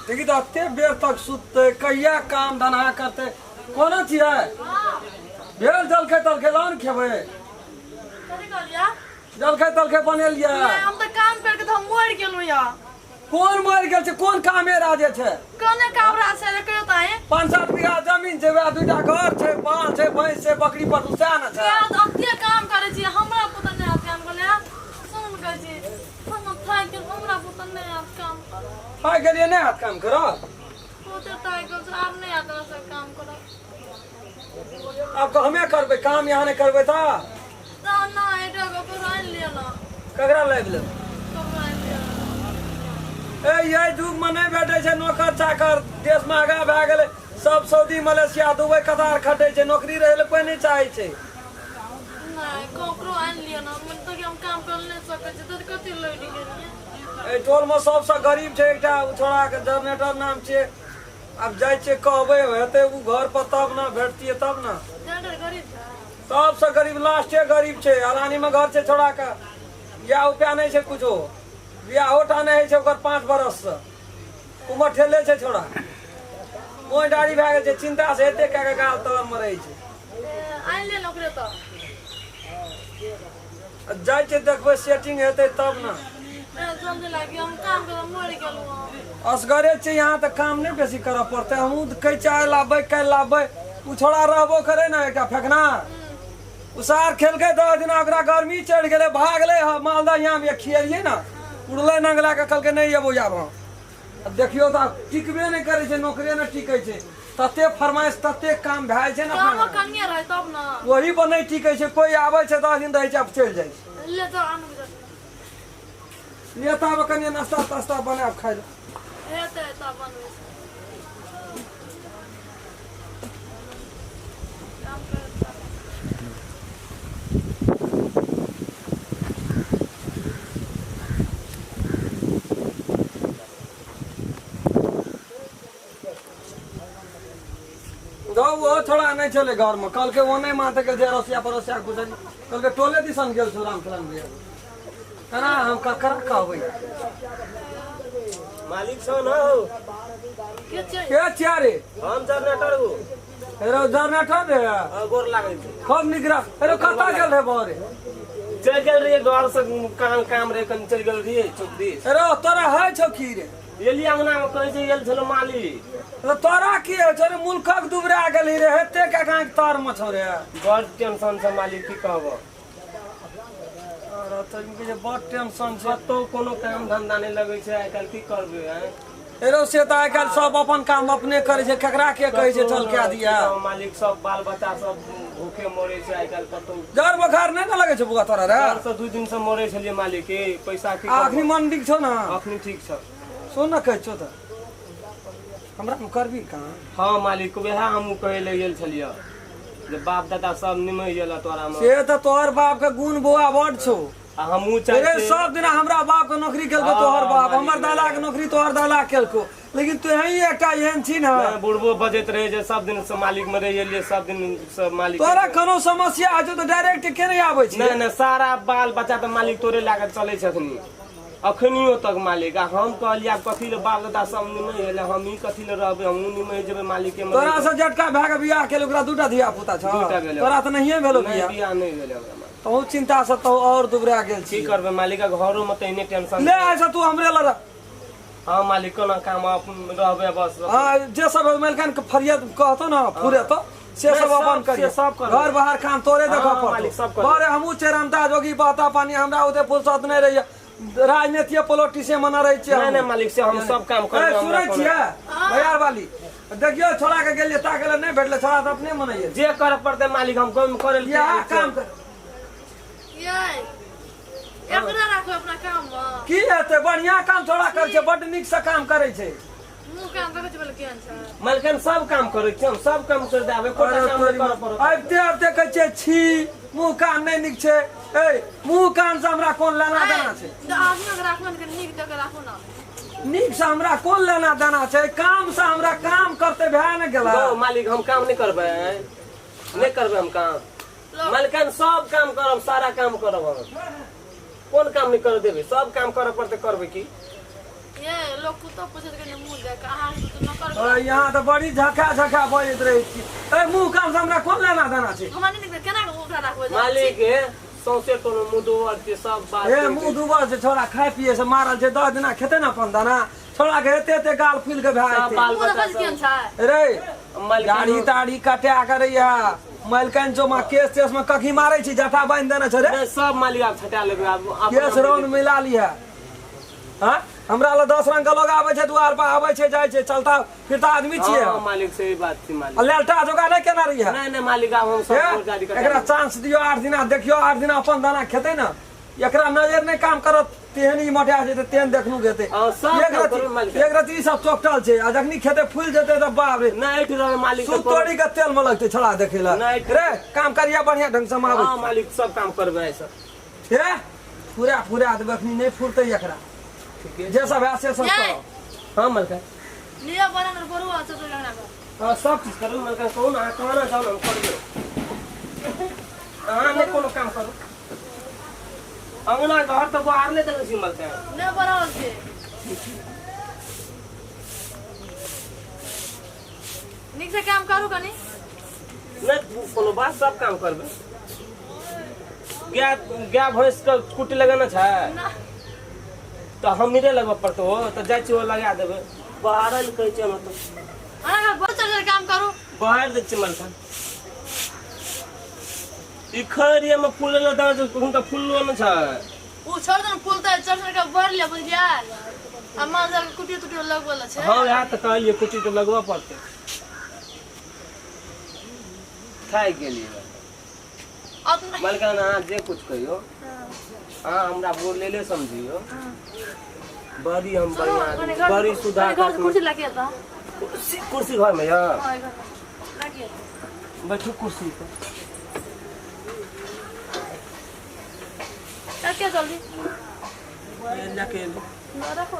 देखी तऽ एते बेर तक सुततै कहिया काम धन्धा करतै कोना छियै भेल जलखै तलखै लाउ ने खेबै कथी कहलियै जलखै तलखै बनेलियै नहि हम तऽ काम करके तऽ हम मरि गेलहुँ यऽ कोन मरि गेल छै कोन कामे राजे छै कोने काबरा छै रे कहियो तऽ 5-7 बीघा जमीन छै वएह दूटा घर छै बाल छै भैंस छै बकरी पशु सएह ने छै वएह तऽ अते काम करै छी हमरा पुतन नहि आब काम करले सुन कहै छी हम थाकि गेल हमरा पुतन नहि आब काम करब थाकि गेलियै नहि हाथ काम करब ओते थाकि गेल छै आब नहि आब तोरा से काम करब आब तऽ हमे करबै काम यहाँ नहि करबै तऽ तऽ ना एकटा ककरो आनि लिअ ना ककरा लाबि लेब ककरो आनि लिअ ए ये युग में नहि भेटै छै नौकर चाकर देश में आगा भए गेलै सब सऊदी मलेशिया दुबई कतार खटै छै नौकरी रहै लए कोई नहि चाहै छै नहि ककरो आनि लिअ ना मतलब कि हम काम कर नहि सकै छी तऽ कथी लड़ि गेलियै एहि टोल में सबसँ गरीब छै एकटा ओ छोड़ाके जनरेटर नाम छियै आब जाइ छियै कहबै हेतै ओ घर पर तब ने भेटतियै तब ने जनरेटर गरीब छै सबसँ गरीब लास्टे गरीब छै अलानी में घर छै छोड़ा के बियाह उपाय नहि छै कुछो बियाहो टा नहि होइ छै ओकर 5 बरस से उमर ठेले छै छोड़ा मोह डारी भए गेल छै चिंता से एते कए के गाल तर मे रहै छै आनि ले ओकरे तऽ आ जाइ छै देखबै सेटिंग हेतै तब ने जल्दी लागी हम काम कर मरि गेलहुँ असगरे छै यहाँ तऽ काम नहि बेसी करऽ पड़तै हमहूँ तऽ कहै छियै आइ लाबबै काल्हि लाबबै ओ छोड़ा रहबो करै ने एकटा फेकना उसार खेलकै 10 दिना ओकरा गर्मी चढ़ि गेलै भागलै हँ मालदह यहाँ भी खिएलियै ने उड़लै नंगला के कहलकै नहि अयबो आब हम आब देखियौ तऽ आब टिकबे नहि करै छै नौकरे नहि टिकै छै तते फरमाइश तते काम भए जाइ छै ने कामो अपना कनिए रहै तब ने ओही पर नहि टिकै छै कोइ आबै छै 10 दिन रहै छै आब चलि जाइ छै ले तऽ आनू ले तऽ आब कनि नाश्ता तास्ता बनायब खाइ लए हेतै तब बनबै छै काम करैत दौ ओ छोड़ा नहि छलै घरमे कहलकै ओ नहि मानतै के जे अड़ोसिया पड़ोसिया घुसल कहलकै टोले दिसन गेल छौ राम खेलन भैया केना हम ककरा कहबै मालिक छौ न हो के छै के छिया रे हम जनरेटर हूँ हेरो जनरेटर रे हाँ, गोर लागल छै खूब नीक रह हेरो कतऽ गेल रे बौ रे चलि गेल रहियै घर से काम काम रहे कनि चलि गेल रहियै चौक दिस हेरो तोरा होइ छौ की रे एली अंगना में कहै छै गेल छलो मालिक तो तोरा की होइ छौ रे मुल्कक दुबरा गेलही रे हेते के कांक तर मे छौ रे बड़ टेंशन छै मालिक की कहबो तोरा तऽ जे बड़ टेंशन छै कतौ कोनो काम धंधा नहि लगै छै आइ काल्हि की करबै आँय एरो से तऽ आइ काल्हि सब अपन काम अपने करै छै केकरा के कहै छै चल कए दिया मालिक सब बाल बच्चा सब भूखे मरे छै आइ काल्हि कतौ जर बोखार नहि ने लगै छौ बौआ तोरा रे डर से 2 दिन से मरे छलियै मालिक के पैसा की आ अखनी मन ठीक छौ ने अखनी ठीक छ सुन ने कहै छौ तऽ हमरा मे करबी कहाँ हाँ मालिक वएह हमहूँ कहै लए गेल छलियै जे बाप दादा सब निमहि गेल तोरा मे से तऽ तोहर बाप के गुण बौआ बड छौ आ हमहूँ चाहै अरे छियै सब दिना हमरा बाप के नौकरी केलको तोहर बाप हमर दादा के नौकरी तोहर दादा केलको लेकिन तू ही एकटा एहन छी ने नहि, बुढ़बो बजैत रहे जे सब दिन से मालिक मे रहि एलियै सब दिन से मालिक तोरा कोनो समस्या होइ छौ तऽ डायरेक्ट के नहि आबै छी नहि नहि सारा बाल बच्चा तऽ मालिक तोरे लए कऽ चलै छथिन अखनियो तक मालिक आ हम कहलियै आब कथी लए बाप दादा सब निमहि एलै हम ई कथी लए रहबै हमहूँ निमहि जेबै मालिके मे तोरा से जटका भए के बियाह केल ओकरा दूटा धिया पुता छौ दूटा भेलै। तोरा तऽ नहिये भेलो नहि बियाह बियाह नहि भेलै हमरा मालिक। तहु चिंता से तो और दुबरा गेल की छी करबै मालिक घरो में तऽ एहने टेंशन ले ऐसा तू हमरे लग हाँ मालिक कोना काम अपन रहबै बस हाँ जे सब मेलकन के फरियाद कहतो ना फुरे तो से नहीं, सब अपन सब- करिए से सब करबै। घर बाहर काम तोरे हाँ, देखऽ पड़तो मालिक, सब करबै। अरे हमहूँ छै रामता जोगी बहता पानी हमरा ओते फुर्सत नहि रहैया राजनीतिये पॉलिटिक्से में न रहै छियै नहीं हमहूँ। नहीं मालिक से हम सब काम करबै ए, हमरा सुनै कोनो- छियै भैयार वाली देखियौ छोड़ा के गेलियै ताके लए नहि भेटलै छोड़ा तऽ अपने मनैयै जे करऽ पड़तै मालिक हम कम करे लए इएह तैयार छियै। काम कर ये एकरा राखू अपना काम मे की हेतै बढ़िया काम छोड़ा करै छै बड्ड नीक से काम करै छै मुँह काम देखै छै बोले केहन छै मालिकन सब काम करै छियै हम सब काम कर देब एकोटा काम नहि करऽ पड़त आबिते आबिते कहै छियै छी मुँह कान नहि नीक छै ए मुँह कान से हमरा कोन लेना देना छै तऽ आदमी के राखू ने नीक जगह राखू ना नीक से हमरा कोन लेना देना छै काम से हमरा काम करते भए ने गेला गौ मालिक हम काम नहि करबै नहि करबै हम काम मालिकन सब काम करब सारा काम करब हम कोन काम नहि कर देबै सब काम करऽ पड़तै करबै की ये लोग कुत्ता पूछत के मुंह देख अहाँ के नौकर अरे यहाँ तऽ बड़ी झखा झखा बजैत रहै छी ए मुँह कान से हमरा कोन लेना देना छै हमरा नहि नीक केना के ओकरा राखबै मालिक हे सौंसे कोनो मुदो आर के सब बात ए मुँह डूबल छै छोड़ा खाय पिए से मारल छै 10 दिना खेते ना अपन दाना छोड़ा के एते एते गाल फूल के भए सब जेतै बाल मुंह बच्चा देखै केहन सब छै रे मालिक दाढ़ी ताढ़ी कटा करैया मलकन जो मा केस तेस में कखी मारै छी जटा बांधि देने छै रे नहि, सब मालिक आब छटा लेबै आब अपना केस रौन मिला लिहे हाँ हमरा लग 10 रंग के लोग आबै छै दुआर पर आबै छै जाइ छै चलता फिरता आदमी छियै हाँ, मालिक सही बात छै मालिक आ लेलटा जोगा नहि केना रहिए नहि नहि मालिक आब हम सब हे? गाड़ी कटा एकरा चांस दियौ 8 दिना देखियौ 8 दिना अपन दाना खेतै ने एकरा नजर नहि काम करत तेहन ई मोटा जेतै तेहन देखनु हेतै हाँ, सब एक काम रति करबै मालिक। एक रति ई सब चोकटल छै आ जखनी खेतै फूलि जेतै तऽ बाप रे नहि एठ रहल मालिक सूत तोड़ी के तेल में लगतै छोड़ा देखै लए नहि। रे काम करिया बढ़िया ढंग से हम आबै हाँ मालिक सब काम करबै आइ सब हे फुरा फुरा देबै अखनी नहि फुरतै एकरा ठीके जे सब है से सब ये। करो हाँ मालिक लिअ बना न करू आ चल लगना कर हाँ सब चीज करू मालिक कहू ने अहाँ कहना जाउ ने हम करबै अहाँ नहि कोनो काम करू अंगना घर तऽ बाहर नहि देखै छी मालिक नहि बनावल छै नीक से काम करू कनी नहि कोनो बात सब काम करबै गाय गाय भैंस के कुट्टी लगाना छै ना तऽ हमरे लगबऽ पड़तौ हो तऽ जाइ छियै ओ लगा देबै बाहर लए कहै छियै हम तऽ अहाँ बहुत चल काम करू बाहर दै छियै मलखन ई खैर में फूल लेलो दाना छै हुनका फूललो नहि छै उ छोड़ दे फूल तऽ चढ़ चढ़ के बढ़ ले बुझलियै आ माल जाल के कुटियो तुटियो लगबल छै हँ वएह तऽ कहलियै कुट्टी तऽ लगबऽ पड़तै थाकि गेलियै अपना मलकान अहाँ जे कुछ कहियो अहाँ हमरा बोलेले समझियो बड़ी हम सुनू बढ़िया कनी आदमी, घर बड़ी सुधार कनी घर से कुर्सी लाके आता कुर्सी कुर्सी घर में यऽ हां घर में लाके आता बैठू कुर्सी पर लाके जल्दी जाके एलू। ना रखो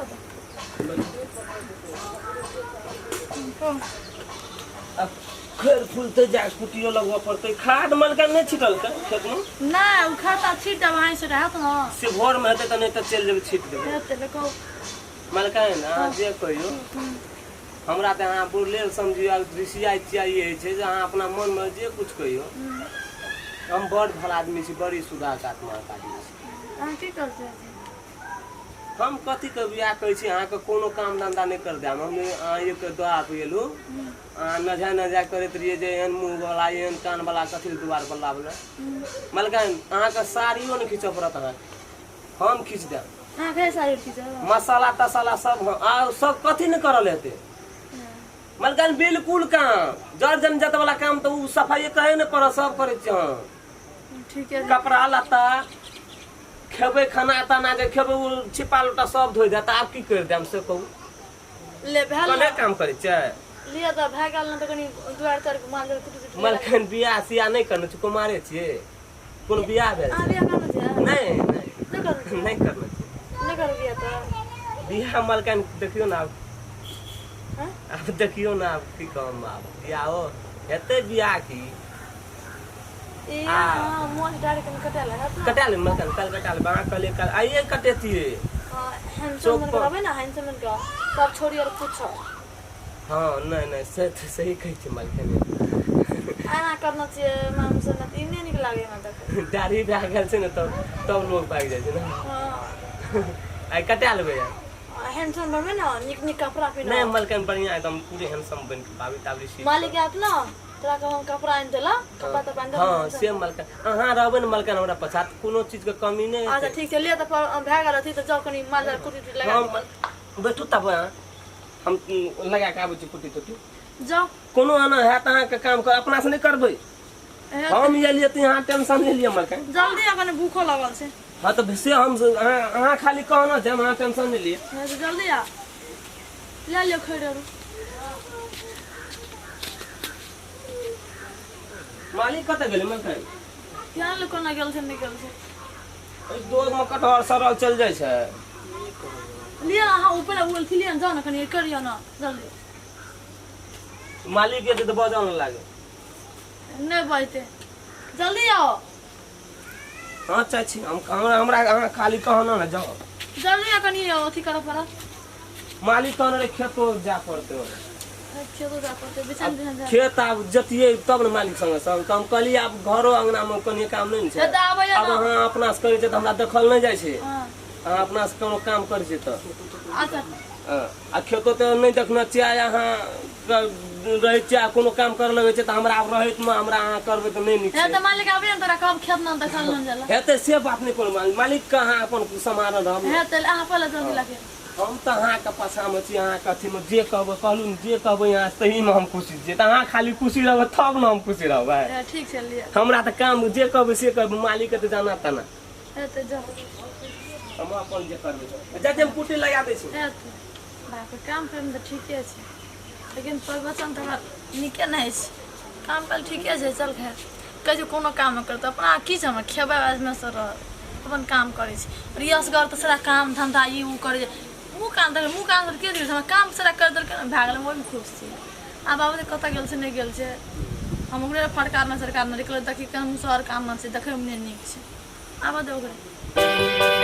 तो अब खैर फूलते जा कुटियो लगबऽ पड़तै खाद मलका नहि छिटलकै खेतमे ना उ खाता छीट देब अहीं से रहत ना से भोरमे हेतै तऽ नहि तऽ चलि जेबै छीट देबै हेतै देखो मलका ने अहाँ जे कहियौ हमरा तऽ अहाँ बुढ़ले समझियौ आब ऋषिया छियै ई होइ छै जे अहाँ अपना मनमे जे कुछ कहियौ हम बड़ भला आदमी छी बड़ी सुधाक आत्माके आदमी छी अहाँ की करते हम कथी के बियाह कहै छी अहाँके कोनो काम धंधा नहि कर देब हम अहाँ एक दुआर पर गेलहुँ अहाँ नजा नजा करैत रहियै जे एहन मुँह वाला एहन कान वाला कथी लए दुआर पर लाबले मलकाइन अहाँके साड़ियो नहि खींचऽ पड़त अहाँके हम खींच देब अहाँ के साड़ी खींचब मसाला तसाला सब हम आ सब कथी नहि करल हेतै मलकाइन बिल्कुल काम जर जनजत वाला काम तऽ ओ सफाई कहै नहि पड़त सब करै छी हम ठीक है कपड़ा लत्ता खेबै खाना ताना जे खेबै ओ छिपा लोटा सब धोइ देत आब की करि देब से कहू ले भेल कने काम करै छै लिअ तऽ भए गेल ने तऽ कनि दुआरि तर माल जाल कुटी तुटी मलखन बियाह सियाह नहि करने छै कुमारे छियै कोनो बियाह भेल अहाँ बियाह करने छियै नहि नहि नहि करने छियै नहि करने छै नहि करब बियाह तऽ बियाह मलखन देखियौ ने आब हँ? आब देखियौ ने आब की कहम आब बियाहो हेतै बियाह की ए आ। हाँ मोछ डाल के कटा लगा ना कटा ले मलखन कल कटा ले अहाँ कहलियै कल आइए कटेतियै हाँ हैंडसम चौक मन पर। करबै ना हैंडसम मन का सब छोड़ी और पूछो हँ नहि नहि से तऽ सही कहै छै मलखन एना करना चाहिए माम से ना ई नहि नीक लागे हमरा देखै दाढ़ी भए गेल छै ने तब तब लोग भागि जाइ छै ने हाँ आइ कटा लेबै यार हैंडसम बनबै ना नीक नीक कपड़ा नहि पहिनो मलकन बढ़िया एकदम पूरे हैंडसम बनि के बाबी ताबी सी मालिक आत ना तोरा के हम कपड़ा आनि देला कपड़ा तऽ आनि देला हँ से मलकन अहाँ रहबै ने मलकन हमरा पछात कोनो चीज के कमी नहि अच्छा हेतै। ठीक छै ले तऽ भए गेल अथी तऽ जाउ कनि माल जाल कुटी तुटी लगा हम बैठू तब अहाँ हम लगा के आबै छी कुटी तुटी जाउ कोनो एना हैत अहाँके काम कर अपना से नहि करबै हम एलियै तऽ अहाँ टेंशन नहि लिअ मलकन जल्दी आ कनि भूखो लागल छै हँ तऽ से हम अहाँ खाली कहना छै हम अहाँ टेंशन नहि लिअ हँ तऽ जल्दी आ लए लिअ खैर आरू मालिक कतऽ गेलै मलकन किया नहि कोना गेल छै नहि गेल छै ओहि दोगमे कटहर सड़ल चलि जाइ छै लिअ अहाँ ऊपर ओ अथी लिअ ने जाउ ने कनि करियौ ने जल्दी मालिक एतै तऽ बजऽ नहि लागै नहि बजतै जल्दी आउ हँ चाची हम हमरा हमरा अहाँ खाली कहना ने जाउ जल्दी आ कनि अथी करऽ पड़त मालिक कहने रहे खेतो जाय पड़तै। खेतो जा पड़तै, बिछान बिछान जा। खेत आब जतियै तब ने मालिक संगे संग। तऽ हम कहलियै आब घरो अंगनामे कनिये काम नहि ने छै। तऽ आबैया आब ना। अहाँ अपना से करै छियै तऽ हमरा देखल नहि जाइ छै। हँ। अहाँ अपना से कोनो काम करै छियै तऽ। अच्छा। हँ, आ खेतो तऽ नहि देखने छियै। आइ अहाँ रहै छियै आ कोनो काम करऽ लगै छै तऽ हमरा आब रहैतमे हमरा अहाँ करबै तऽ नहि नीक हे छै। तऽ मालिक आबैया ने, तोरा कहब खेत ना देखल ना जाला। हेतै से बात नहि कोनो। मालिक के अहाँ अपन सम्हारल रहब। हे तऽ अहाँ पहिले जल्दी लागे। हम तऽ अहाँके पाछाँमे छी, अहाँके अथीमे जे कहबै, कहलहुँ ने, जे कहबै अहाँ तहीमे हम खुशी छियै। तऽ अहाँ खाली खुशी रहबै तब ने हम खुशी रहबै। हे ठीक छै, लिअ। हमरा तऽ काम जे कहबै से करबै, मालिकके तऽ जाना ताना। हे तऽ जाउ। हम अपन जे करबै जाइ छी, हम कुट्टी लगा दै छी। हे तऽ बाप रे, काम करैमे तऽ ठीके छै, लेकिन प्रवचन तऽ हमरा नीके नहि छै। काम पर ठीके छै। चल खैर, कहै छै कोनो काम नहि करतै अपना की छै, हमरा खेबै बाजमे से रहत, अपन काम करै छै। रियसगर तऽ सारा काम धन्धा ई ओ करै छै। मुँह कान देख, मुँह कान के दियौ, हमरा काम सारा करि देलकै ने, भए गेलै, हम ओहिमे खुश छी। आब बाबू कतऽ गेल छै, नहि गेल छै, हम ओकरे फटकारने सरकारने निकलै। देखी केहन मुसहर काम छै, देखैमे नहि नीक छै। आबऽ दे ओकरे।